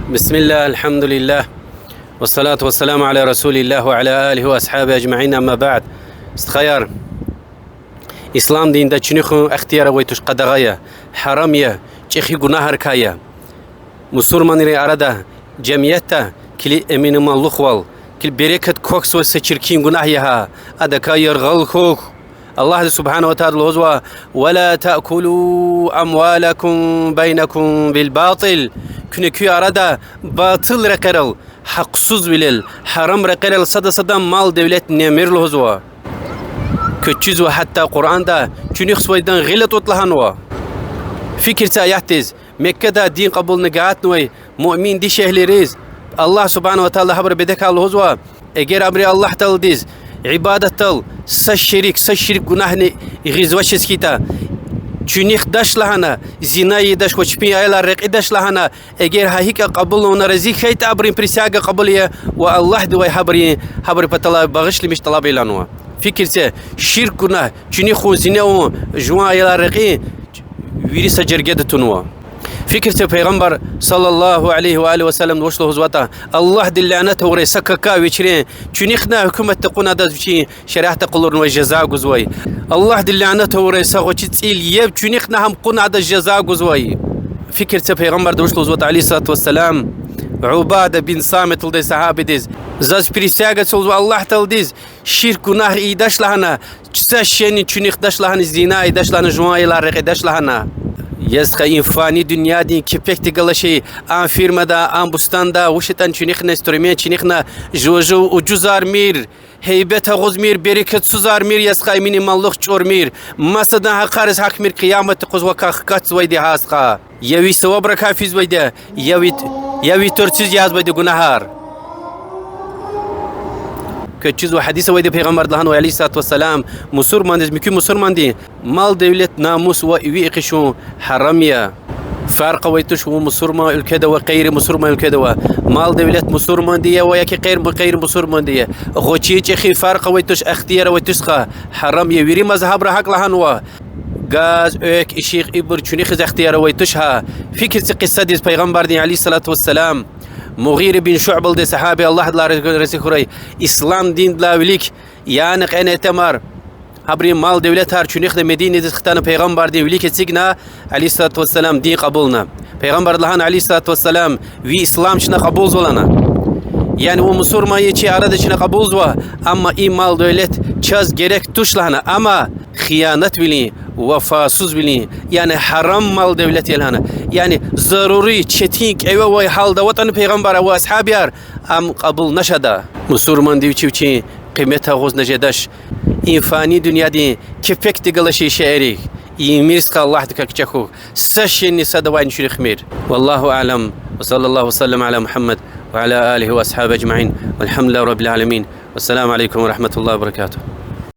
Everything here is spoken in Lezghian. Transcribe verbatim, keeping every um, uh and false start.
بسم الله، الحمد لله، والصلاة والسلام على رسول الله وعلى آله وأصحابه أجمعين، أما بعد. Стхаяр, ислам динда чуьнуьхун ихтияр авай туш, къадагъа я, гьарам я, чӀехи гунагьрикай я. Мусурманрин арада, жемиятда килиг эмин-аманлухвал, килиг берекат квахьзавай са чиркин гунагь я гьа, адакай яргъал хьухь. Аллагьди سبحانه وتعالى лугьузва: ولا تأكلوا أموالكم بينكم بالباطل. Куьне куь арада батил рекьерал, гьахъсузвилел, гьарам рекьерал сада садан мал-девлет немир лугьузва. Квез чизва, гьатта Къуръанда чуьнуьхзавайдан гъил атӀуда лагьанва. Фикир це аятдиз, Меккада дин кьабулна гатнавай муъмин дишегьлийриз Аллагь سبحانه وتعالى гьабурун бедекай лугьузва: эгер абуру Аллагь-Тааладиз ибадатдал са шерик, са ширк гунагьни гъизвачиз хьайитӀа, чуьнуьхдач лагьана, зина ийидач ва чпин аялар рекьидач лагьана, эгер гьа гьикӀ кьабулна, вуна рази хьайитӀа, абурун присяга кьабул ая ва Аллагьдивай гьабурун, гьабурун паталай багъишламиш тӀалаб ая лагьанва. Фикир це, ширк гунагь, чуьнуьхун, зина авун, жуван аялар рекьин вири са жергеда тунва. Фикир це, Пайгъамбар صلى الله عليه وآله وسلم вуч лугьузватӀа: Аллагьди лянат авурай са кака, вечрен, чуьнуьхна гьукуматдин кьуна адаз вичин шариатда къалурнавай жаза гузвай. Аллагьди лянат авурай са гъвечӀи цӀийил ев, чуьнуьхна гьам кьуна адаз жаза гузвай. Фикир це, Пайгъамбарди вуч лугьузватӀа, عليه الصلاة والسلام, Убада бин Самит лугьудай сагьабидиз: заз присяга це лугьузва Аллагь-Тааладиз, ширк гунагь ийидач лагьана, са шейни чуьнуьхдач лагьана, зина ийидач лагьана, жуван аялар рекьидач лагьана. Я стха, и фани дуьньядин кепекдихъ галаз шей, а фирмада, а бустанда вуч ятӀани чуьнуьхна, инструмент чуьнуьхна, жува-жув ужузармир, гьейбет агъузмир, берекатсузармир, я стха, эмин-аманлух чӀурмир, масадан гьахъариз гьахьмир, къиямат юкъуз вакай хкатзавайди я, я стха. Я ви савабрикай физвайди я, я ви, я ви тӀварцӀиз язавайди гунагьар. Квез чизва, гьадис авайди, Пайгъамбарди лагьанвай, عليه الصلاة والسلام, мусурмандиз, муькуь мусурмандин мал-девлет, намус ва иви экъичун гьарам я. Фаркъ авай туш, вун мусурман уьлкведа ава, гъейри-мусурман уьлкведа ава. Мал-девлет мусурмандин я ва яки гъейри-, гъейри-мусурмандин я, гъвечӀи чӀехи фаркъ авай туш, ихтияр авай туш стха, гьарам я. Вири мазгьабра гьакӀ лагьанва. Газ, экв, ишигъ, ибур чуьнуьхиз ихтияр авай туш гьа. Фикир це къисадиз, Пайгъамбардин, عليه الصلاة والسلام, Мугъира бин Шуъба лугьудай сагьаби, Аллагьдилай рази хьурай, ислам диндилай вилик, яна кьена итимар, гьабурун мал-девлетар чуьнуьхна Мединадиз хтана Пайгъамбардин вилик эцигна, عليه الصلاة والسلام, дин кьабулна. Пайгъамбарди лагьана, عليه الصلاة والسلام, ви ислам чна кьабулзава лагьана. Яни вун мусурман я, чи арада чна кьабулзава, амма и мал-девлет чаз герек туш лагьана, амма хиянатвилин, вафасузвилин, яни гьарам мал-девлет я лагьана. Яни зарури, четин, кӀеве авай гьалда аватӀани Пайгъамбар ва асгьабияр, ам кьабулнач ада. Мусурманди вичи вичин къимет агъузна жедач. И фани дуьньядин кепекдихъ галаз шей шейэрик, ийимир стха Аллагьдикай кичӀе хьухь, са шейни садавайни чуьнуьхмир. والله أعلم، وصلى الله وسلم على محمد وعلى آله وأصحابه أجمعين، والحمد لله رب العالمين، والسلام عليكم ورحمة الله وبركاته.